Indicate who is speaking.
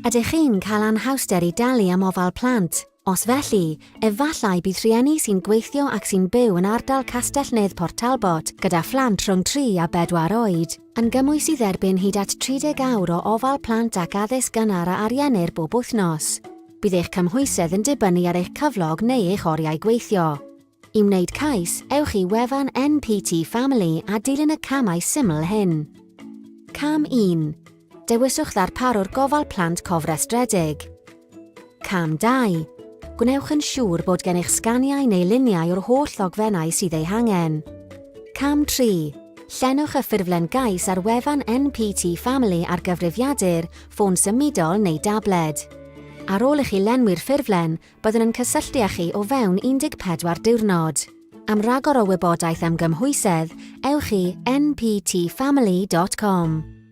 Speaker 1: Ydych chi'n cael anhawster i dalu am ofal plant? Os felly, efallai bydd rhieni sy'n gweithio ac sy'n byw yn ardal Castell-nedd Port Talbot gyda phlant rhwng 3 a 4 oed, yn gymwys i dderbyn hyd at 30 awr o ofal plant ac addysg gynnar a ariennir bob wythnos. Bydd eich cymhwysedd yn dibynnu ar eich cyflog neu eich oriau gweithio. I wneud cais, ewch i wefan NPT Family a dilyn y camau syml hyn. Cam 1. Dewiswch ddarparwr gofal plant cofrestredig. Cam 2. Gwnewch yn siŵr bod gennych sganiau neu luniau o'r holl ddogfennau sydd eu hangen. Cam 3. Llenwch y ffurflen gais ar wefan NPT Family ar gyfrifiadur, ffôn symudol neu dabled. Ar ôl i chi lenwi'r ffurflen, Byddwn yn cysylltu â chi o fewn 14 diwrnod. Am ragor o wybodaeth am gymhwysedd, ewch i nptfamily.com.